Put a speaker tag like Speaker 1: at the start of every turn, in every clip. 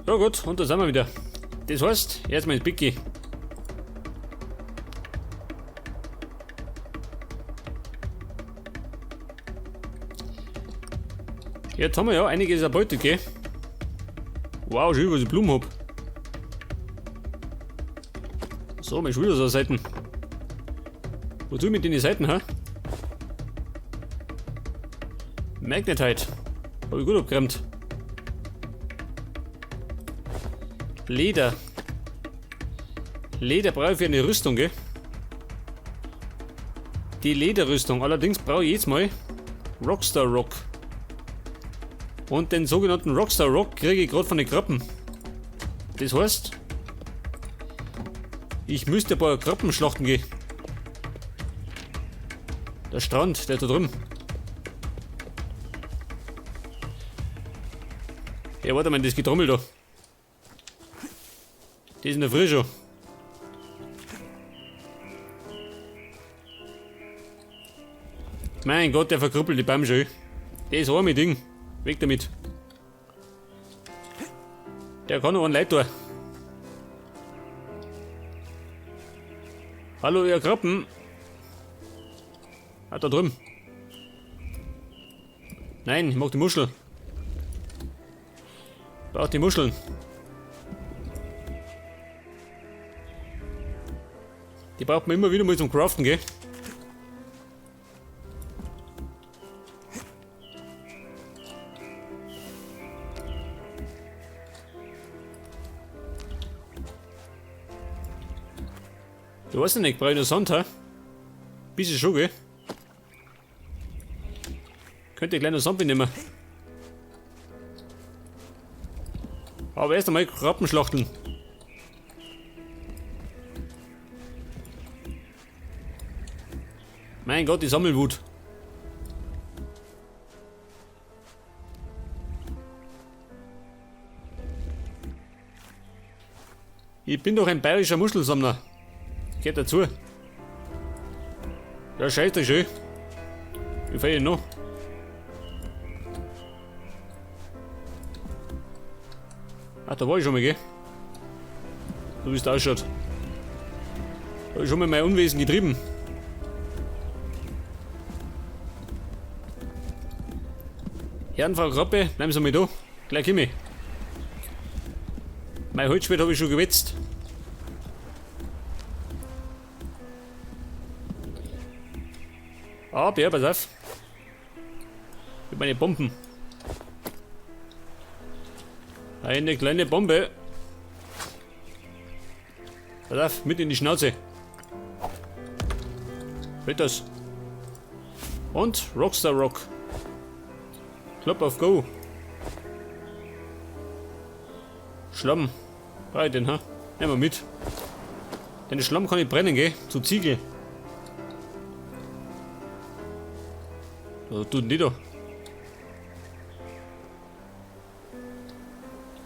Speaker 1: Ja gut, und da sind wir wieder. Das heißt, jetzt mal ins Bicki. Jetzt haben wir ja einiges erbeutet, gell? Wow, schön, was ich Blumen hab. So, mein schon wieder so eine Seiten. Wo tue ich mit den Seiten, hä? Magnetite. Hab ich gut abgeräumt. Leder. Leder brauche ich für eine Rüstung, gell? Die Lederrüstung. Allerdings brauche ich jetzt mal Rockstar Rock. Und den sogenannten Rockstar Rock kriege ich gerade von den Krabben. Das heißt, ich müsste ein paar Krabben schlachten gehen. Der Strand, der ist da drüben. Ja, warte mal, das Getrommel da. Das ist in der Früh schon. Mein Gott, der verkrüppelt die Baum schon. Das arme Ding. Weg damit. Der kann noch einen Leid tun. Hallo, ihr Krabben. Ah, da drüben. Nein, ich mag die Muschel. Braucht die Muscheln. Die braucht man immer wieder mal zum Craften, gell? Du weißt ja nicht, brauche ich noch Sand, hä? Bisschen schon, gell? Könnte ich gleich noch Sand mitnehmen. Aber erst einmal Krabben schlachten. Mein Gott, die Sammelwut. Ich bin doch ein bayerischer Muschelsammler. Geht dazu. Ja, scheiße, schön. Wie viel noch? Ach, da war ich schon mal, gell? So wie es da ausschaut. Da hab ich schon mal mein Unwesen getrieben. Herren, Frau Krabbe, bleiben Sie mal da. Gleich komm ich. Mein Holzschwert habe ich schon gewetzt. Ah, Bär, pass auf. Mit meinen Bomben. Eine kleine Bombe. Pass auf, mit in die Schnauze. Wird das. Und Rockstar Rock. Klopp auf Go. Schlamm. Brauch ich den, ha? Nehmen wir mit. Den Schlamm kann ich brennen, gell? Zu Ziegel. Was tut denn die da?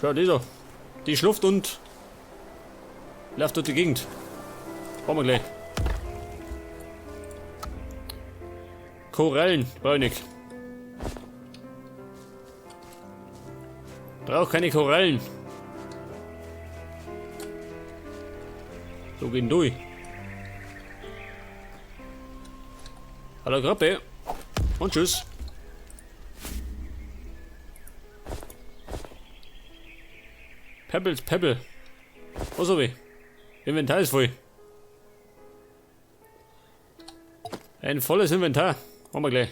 Speaker 1: Schau, die da. Die schläft und läuft durch die Gegend. Brauchen wir gleich. Korallen, brauch ich nicht. Brauch keine Korallen. So gehen durch. Hallo Krabbe. Und tschüss. Pebbles, Pebble. Was hab ich? Inventar ist voll. Ein volles Inventar. Machen wir gleich.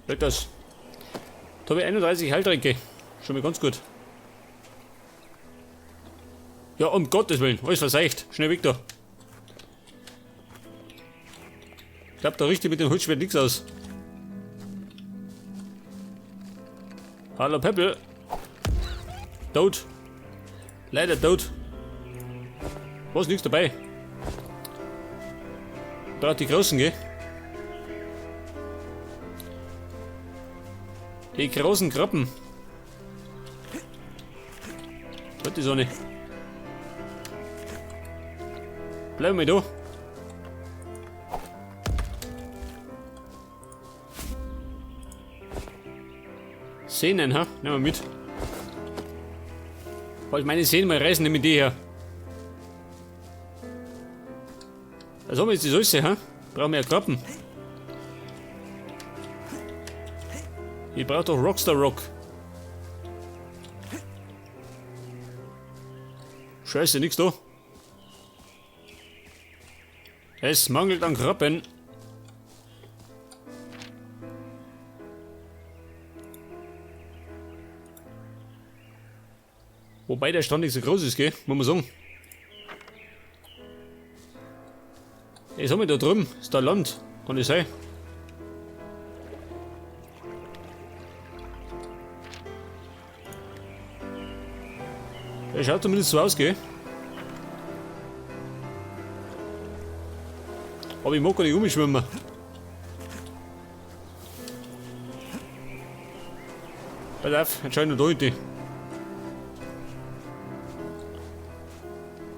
Speaker 1: Weg das. Da hab ich 31 Heiltränke. Schon mal ganz gut. Ja, um Gottes Willen. Alles verseicht. Schnell weg da. Ich glaub, da richte ich mit dem Holzschwert nichts aus. Hallo Pebble. Tot. Leider tot. Was, nix dabei. Braucht die Großen, gell? Die großen Krabben. Halt die Sonne. Bleib mal da. Sehnen, ha? Nehmen wir mit. Falls meine Sehnen mal reißen, nehme ich die her. Also haben wir jetzt die Soße, ha? Brauchen wir ja Krabben. Ich brauche doch Rockstar Rock. Scheiße, nix da. Es mangelt an Krabben. Wobei der Strand nicht so groß ist, gell? Muss man sagen. Was haben wir da drüben? Ist da Land? Kann das sein? Der schaut zumindest so aus, gell? Aber ich mag gar nicht umschwimmen. Pass auf, jetzt schau ich noch da hinten.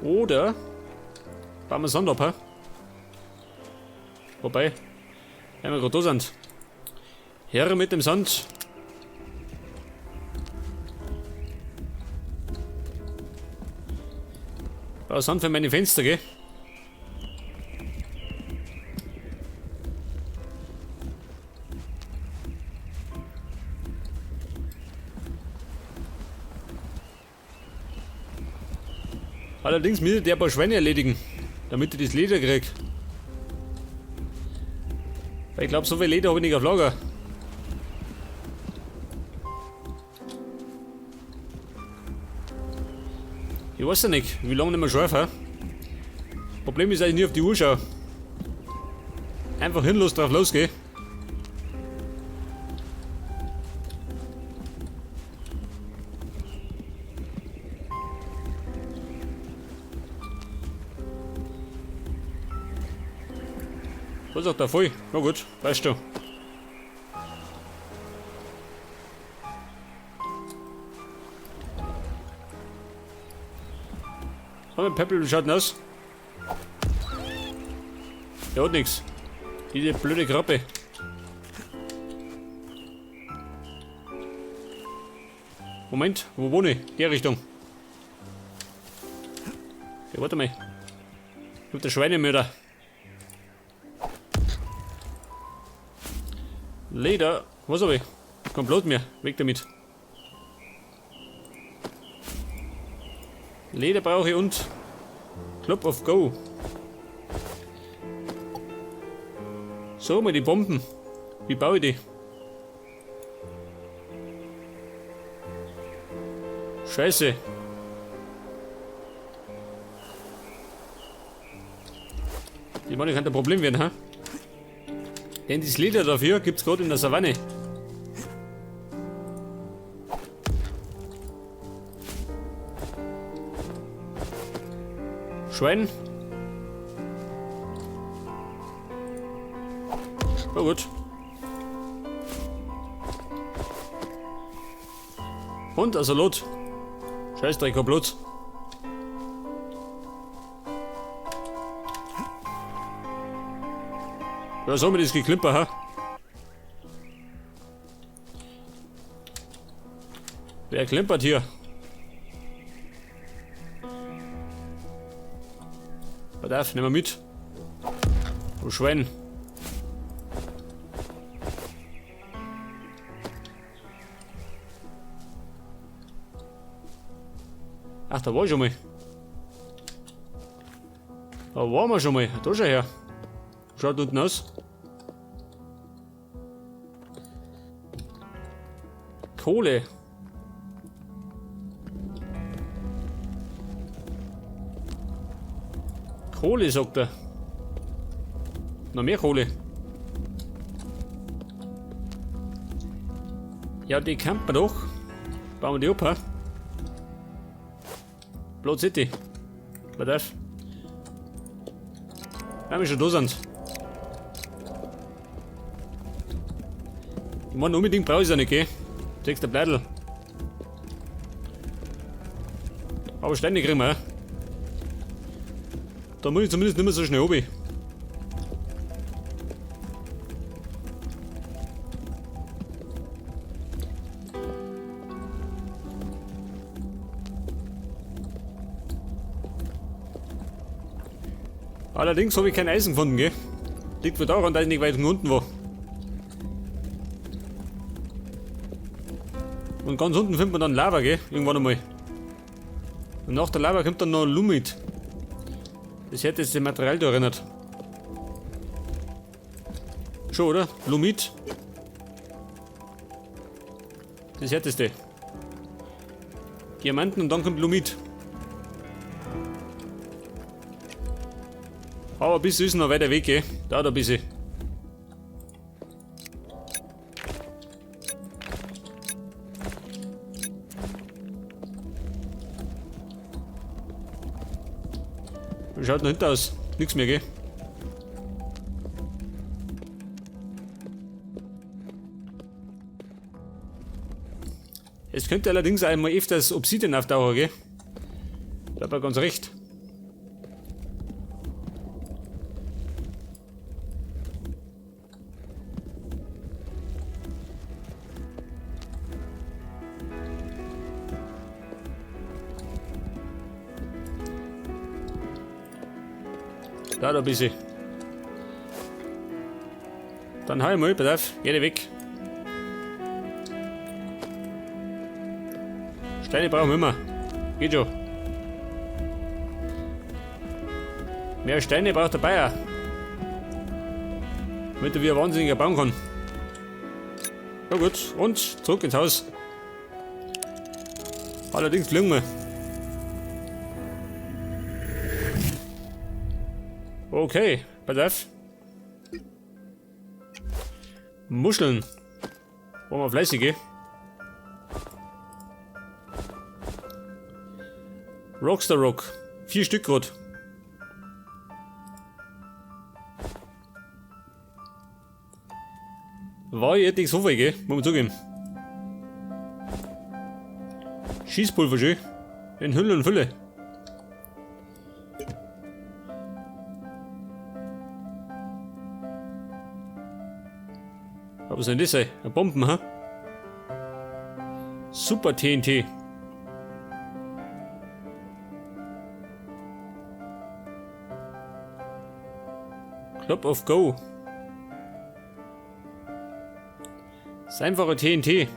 Speaker 1: Oder bauen wir Sand ab, hä? Wobei, wenn wir gerade da sind. Herr mit dem Sand. Brauch Sand für meine Fenster, gell? Allerdings müsste der ein paar Schweine erledigen, damit ich das Leder krieg. Weil ich glaub, so viel Leder hab ich nicht auf Lager. Ich weiß ja nicht, wie lange nicht mehr scharf, hä? Problem ist, dass ich nie auf die Uhr schaue. Einfach hirnlos drauf losgeh. Was sagt der voll? Na gut, weißt du. Aber Peppel, wie schaut denn aus? Der hat nix. Diese blöde Krabbe. Moment, wo wohne ich? Die Richtung. Ja, warte mal. Ich hab der Schweinemörder. Leder. Was hab ich? Kein Blut mehr. Weg damit. Leder brauche ich und Club of Go. So, mal die Bomben. Wie baue ich die? Scheiße. Die Mann könnte ein Problem werden, ha? Denn das Leder dafür gibt's gerade in der Savanne. Schwein. Na gut. Und also Lot. Scheißdreck, hab Blut. Ja, so mit das Geklimper, ha? Wer klimpert hier? Pass auf, nehmen wir mit. Du Schwein. Ach, da war ich schon mal. Da waren wir schon mal. Da schau her. Schaut unten aus. Kohle. Kohle, sagt er. Noch mehr Kohle. Ja, die kennt man doch. Bauen wir die ab, hä? Blood City. Pass auf. Wenn wir schon da sind. Ich meine, unbedingt brauche ich es ja nicht, gell? Sechster Blättel. Aber Steine kriegen wir, hä? Da muss ich zumindest nicht mehr so schnell runter. Allerdings habe ich kein Eisen gefunden, gell? Liegt wohl daran, dass ich nicht weit unten war. Und ganz unten findet man dann Lava, gell? Irgendwann einmal. Und nach der Lava kommt dann noch Lumit. Das härteste Material da erinnert. Schon, oder? Lumit. Das härteste. Diamanten und dann kommt Lumit. Aber ein bisschen ist noch weiter weg, gell? Dauert ein bisschen. Wie schaut noch hinter aus? Nix mehr, gell? Es könnte allerdings einmal öfters Obsidian auftauchen, gell? Da hat man ganz recht. Da ein bisschen. Dann hau ich mal, pass auf, geh weg. Steine brauchen wir immer. Geht schon. Mehr Steine braucht der Bayer. Damit er wie ein Wahnsinniger bauen kann. Ja gut, und zurück ins Haus. Allerdings fliegen wir. Okay, pass auf. Muscheln. Wollen wir fleißig, gell? Rockstar Rock. 4 Stück grad. War ich nicht so viel, gell? Muss man zugeben. Schießpulver schön. In Hülle und Fülle. Aber was soll denn das sein? Eine Bomben, ha? Super TNT. Club of Go. Das ist einfache TNT.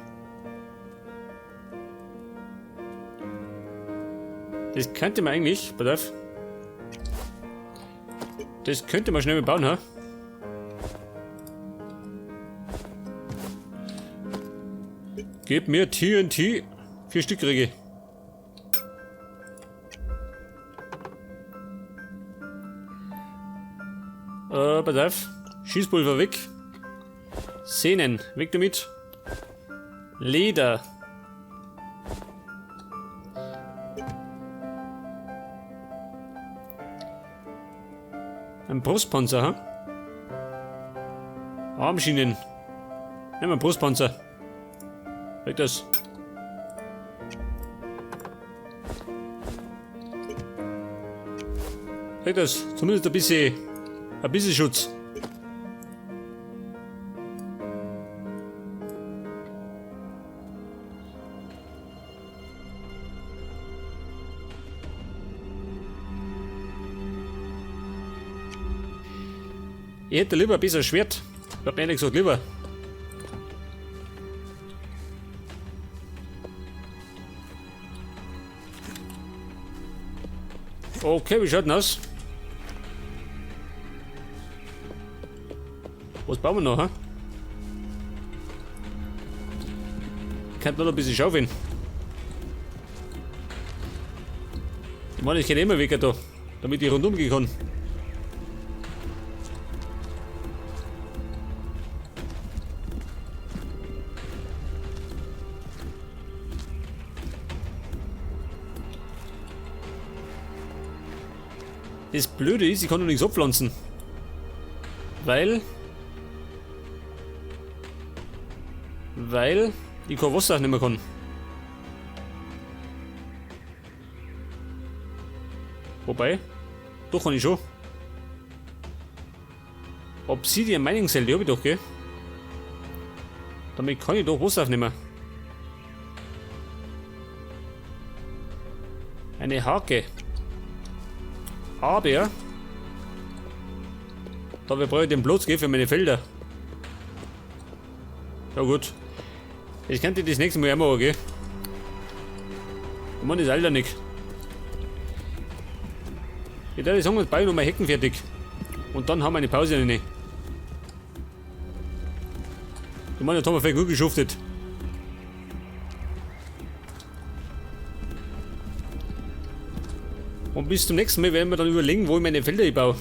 Speaker 1: Das könnte man eigentlich, pass auf. Das könnte man schnell bauen, ha? Gib mir TNT. 4 Stück kriege ich. Pass auf. Schießpulver weg. Sehnen, weg damit. Leder. Ein Brustpanzer, ha? Armschienen. Nehmen wir einen Brustpanzer. Weg das. Weg das. Zumindest ein bisschen Schutz. Ich hätte lieber ein bisschen Schwert. Ich hab mir ehrlich gesagt lieber. Okay, wie schaut denn aus? Was bauen wir noch, hä? Ich könnte noch ein bisschen schaufeln. Ich meine, ich kann immer weg da, damit ich rundum gehen kann. Das Blöde ist, ich kann noch nichts abpflanzen. Weil ich kein Wasser nicht mehr kann. Wobei. Doch, kann ich schon. Obsidian Mining Cell, die hab ich doch, gell? Damit kann ich doch Wasser aufnehmen. Eine Hake. Aber da brauche ich den Platz, gell, für meine Felder. Ja gut. Ich könnte das nächste Mal auch machen, gell? Ich meine, das Alter nicht. Ich würde sagen, jetzt baue ich noch mal Hecken fertig. Und dann haben wir eine Pause rein. Ich meine, das haben wir vielleicht gut geschuftet. Und bis zum nächsten Mal werden wir dann überlegen, wo ich meine Felder baue.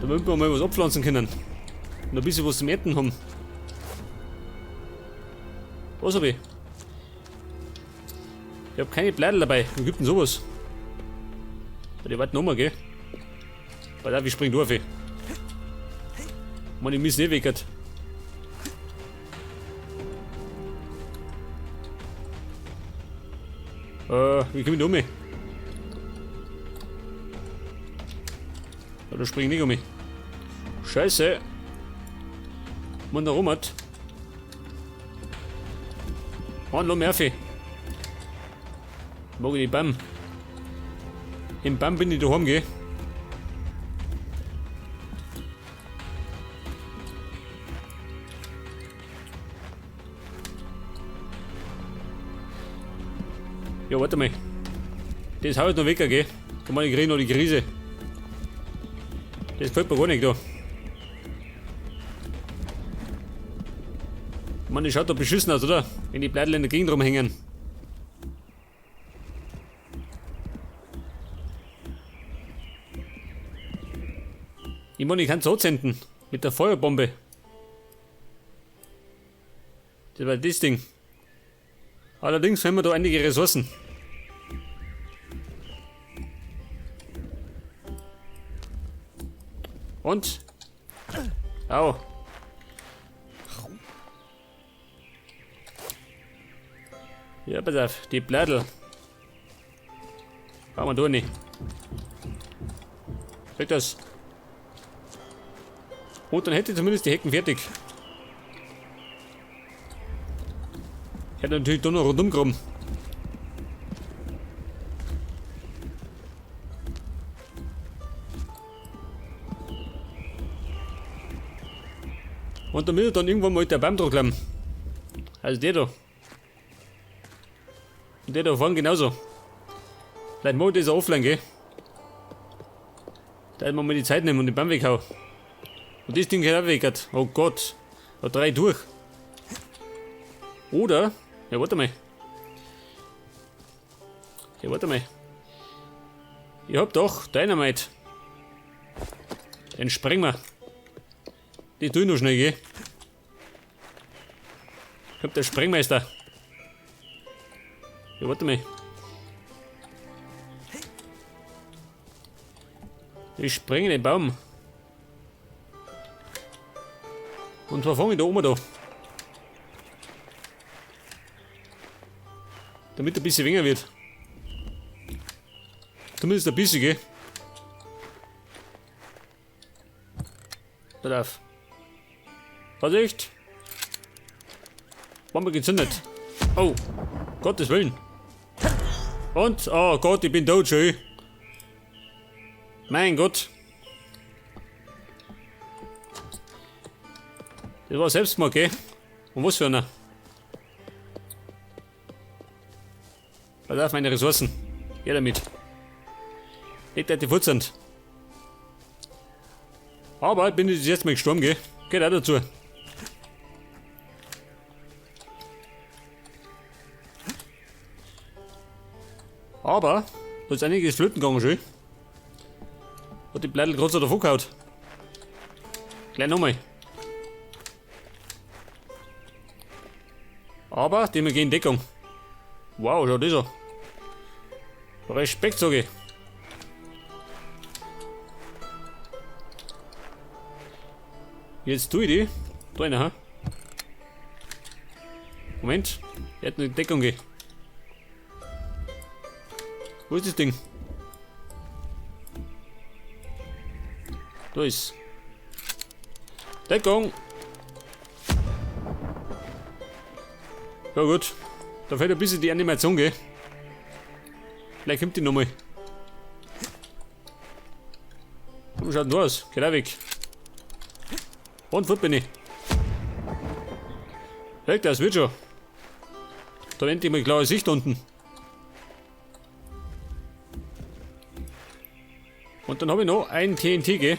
Speaker 1: Damit wir mal was abpflanzen können. Und ein bisschen was zum Ernten haben. Was hab ich? Ich hab keine Blätter dabei. Wo gibt denn sowas? Die warten nochmal, gell? Pass auf, ich spring durch. Mann, ich miss nicht weg. Wie komm ich da um? Ja, da spring ich nicht um. Scheiße. Mann, da rum hat. Mann, lass mich auf. Mag ich die Bam. Im Bam bin ich daheim, gell? Ja, warte mal. Das hau ich noch weg, gell? Da mach ich krieg noch die Krise. Das gefällt mir gar nicht da. Ich meine, das schaut doch beschissen aus, oder? Wenn die Blätter in der Gegend rumhängen. Ich meine, ich kann's anzünden. Mit der Feuerbombe. Das war das Ding. Allerdings haben wir da einige Ressourcen. Und? Au. Ja, pass auf, die Blättel. Brauchen wir da nicht. Weg das. Und dann hätte ich zumindest die Hecken fertig. Ich hätte natürlich da noch rundum gegraben. Und damit dann irgendwann mal der Baum dran klemmen. Also der da. Und der da vorne genauso. Vielleicht mach ich das auch offline, gell? Da hätten wir mal die Zeit nehmen und den Baum weghauen. Und das Ding geht auch weg. Oh Gott. Da drei durch. Oder. Ja, warte mal. Ja, warte mal. Ich hab doch Dynamite. Den sprengen wir. Die tue ich noch schnell, gell? Ich hab der Sprengmeister. Ja, warte mal. Ich sprenge den Baum. Und zwar fange ich da oben da. Damit ein bisschen weniger wird. Zumindest ein bisschen, gell? Pass auf. Vorsicht! Bombe gezündet. Oh, Gottes Willen. Und, oh Gott, ich bin tot, schön. Mein Gott. Das war Selbstmord, gell? Und was für einer? Pass auf meine Ressourcen. Geh damit. Legt euch die Fuß sind. Aber ich bin jetzt erstmal gestorben, gell? Geht auch dazu. Aber da ist einiges flöten gegangen schon. Hat die Blättel gerade so davon gehauen. Gleich nochmal. Aber die gehen in Deckung. Wow, schau das an. Respekt, sag ich. Jetzt tue ich die. Da rein, ha? Moment. Ich hätte in die Deckung gehen. Wo ist das Ding? Da ist. Deckung! Ja gut. Da fehlt ein bisschen die Animation, gell? Vielleicht kommt die nochmal. Wie schaut denn da aus? Geht auch weg. Und fort bin ich. Weg, das wird schon. Da endlich mal klare Sicht unten. Und dann habe ich noch ein TNT, gell?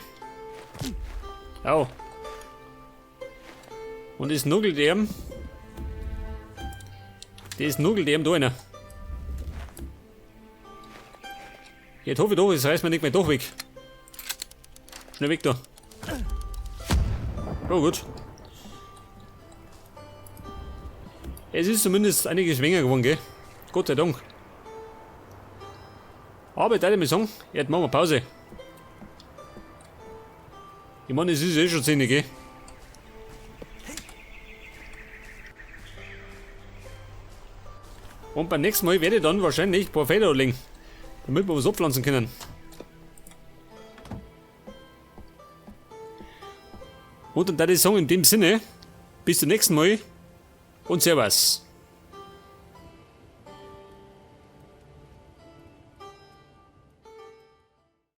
Speaker 1: Au. Und es nuggelt ihm. Das nuggelt ihm da einer. Jetzt hoffe ich doch, es reißt mir nicht mehr doch weg. Schnell weg da. Oh gut. Es ist zumindest einiges weniger geworden, gell? Gott sei Dank. Aber ich würde mal sagen, jetzt machen wir Pause. Ich meine, es ist eh schon 10, gell? Und beim nächsten Mal werde ich dann wahrscheinlich ein paar Felder anlegen, damit wir was abpflanzen können. Und dann würde ich sagen, in dem Sinne, bis zum nächsten Mal und Servus.